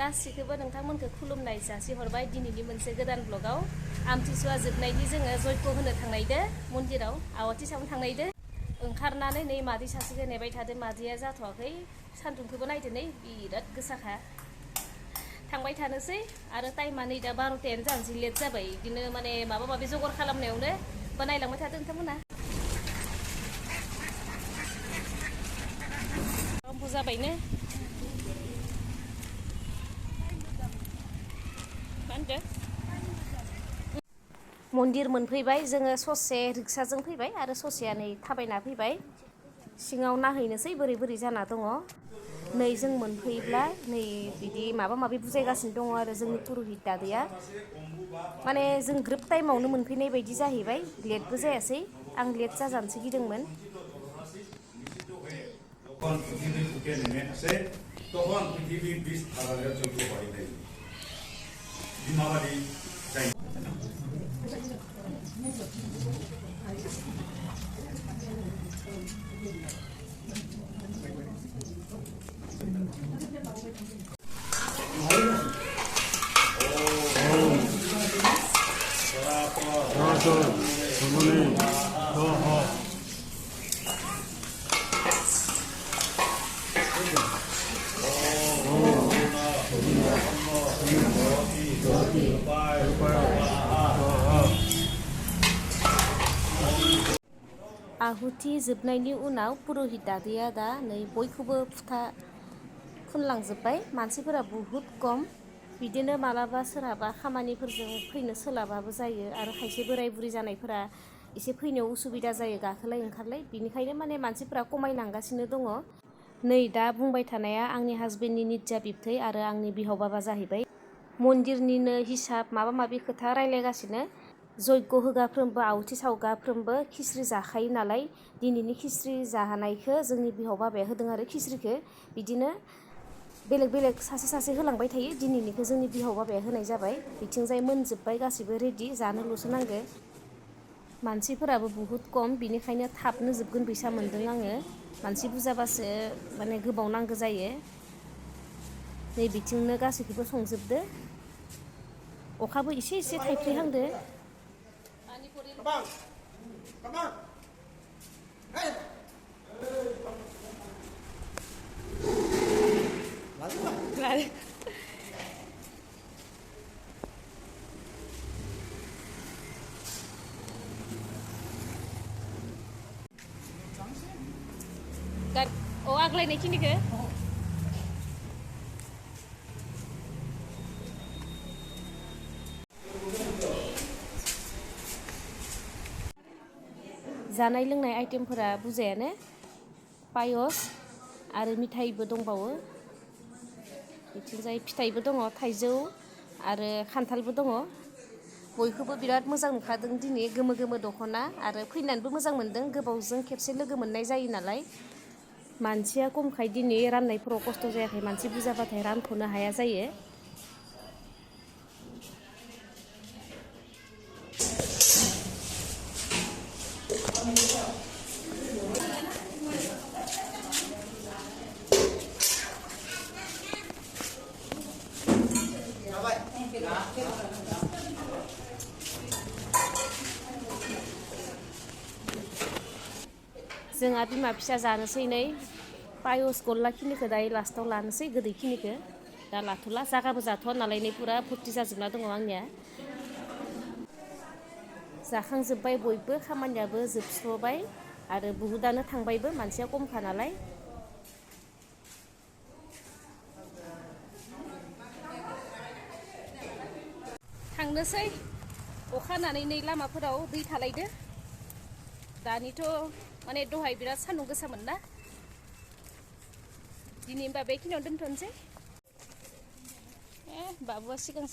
गासिखौबो नोंथांमोनखौ खुलुमनाय जासिहरबाय दिनैनि मोनसे गोदान ब्लगाव आमथिसुवा जोबनायनि जोङो जयग होनो थांनायदो मन्दिराव आवाथि सावनो थांनायदो ओंखारनानै नै मादै सासेखौ नेबाय थादो मादैया जाथ'वाखै सान्दुंखौबो नायदो नै बिराद गोसाखा थांबाय थानोसै आरो टाइमा नै दा 12थायानो जानोसै लेट जाबाय बिदिनो माने माबा माबि जगार खालामनायावनो नायलांबाय थादो नोंथांमोना रम्बु जाबायनो मन्दिर मोनफैबाय जोङो ससे रिक्साजों फैबाय आरो ससेया नै थाबायना फैबाय सिङाव नाहैनोसै बोरै बोरै जाना दङ नै जों मोनफैब्ला नै बिदि माबा माबि बुजायगासिनो दङ आरो जोंनि पुरहित दादैया माने जों ग्रोब टाइमावनो मोनफैनाय बायदि जाहैबाय लेटबो जायासै आं लेट जाजानोसो गिदोंमोन आहुति जोबनायनि उनाव पुरहित दादैया दा नै बयखौबो फुथा फुनलांजोब्बाय मानसिफोरा बुहुत कम बिदिनो मालाबा सोरहाबा खामानिफोरजों फैनो सोलाबाबो जायो आरो खायसे बोराय बुरि जानायफोरा एसे फैनायाव उसुबिदा जायो गाखोलाय ओंखारलाय बिनिखायनो माने मानसिफोरा खमायलांगासिनो दङ नै दा बुंबाय थानाया आंनि हासबेन्डनि निजा बिबथै आरो आंनि बिहाव बाबा जाहैबाय मन्दिरनिनो हिसाब माबा माबि खोथा रायलायगासिनो जयग होगाफ्रोमबो आवथि सावगाफ्रोमबो खिस्रि जाखायो नालाय दिनैनि खिस्रि जाहोनायखौ जोंनि बिहाव बाबाया होदों आरो खिस्रिखौ बिदिनो बेलेग बेलेग सासे सासे होलांबाय थायो दिनैनिखौ जोंनि बिहाव बाबाया होनाय जाबाय बिथिंजाय मोनजोब्बाय गासिबो रेडि जानोल'सो नांगो मानसिफोराबो बुहुत कम बिनिखायनो थाबनो जोबगोन बैसा मोन्दों आङो मानसि बुरजाबासो माने गोबाव नांगौ जायो नै बिथिंनो गासैखौबो संजोबदो अखाबो एसे एसे थाइफ्रिहांदो Oh आग्लायनायखिनिखौ जानाय लोंनाय आइटेमफोरा बुजायानो पायस आरो मिथाइबो दंबावो बिथिंजाय फिथाइबो दङ थाइजौ आरो खान्थालबो दङ बयखौबो बिराद मोजां नुखादों दिनै गोमो गोमो दख'ना आरो फैनानैबो मोजां मोनदों गोबावजों खेबसे लोगो मोननाय जायो नालाय मानसिया खमखाय दिनै राननायफोराव खस्थ' जायाखै मानसि बुरजाबाथाय रानख'नो हाया जायो जोंहा बिमा फिसा जानोसै नै पायस गल्लाखिनिखौ दायो लास्टाव लानोसै गोदैखिनिखौ दा लाथ'ला जागाबो जाथ'आ नालाय नै फुरा फुरथि जाजोबना दङ आंनिया जाखांजोब्बाय बयबो खामानियाबो जोबस्र'बाय आरो बुहुदानो थांबायबो मानसिया खमखा नालाय थांनोसै अखा हानानै नै लामाफोराव दै थालायदो दानिथ' माने दहाय बिराद सान्दुं गोसामोन ना दिनै होमबा बेखिनियाव दोनथ'नोसै बाबुआ सिगां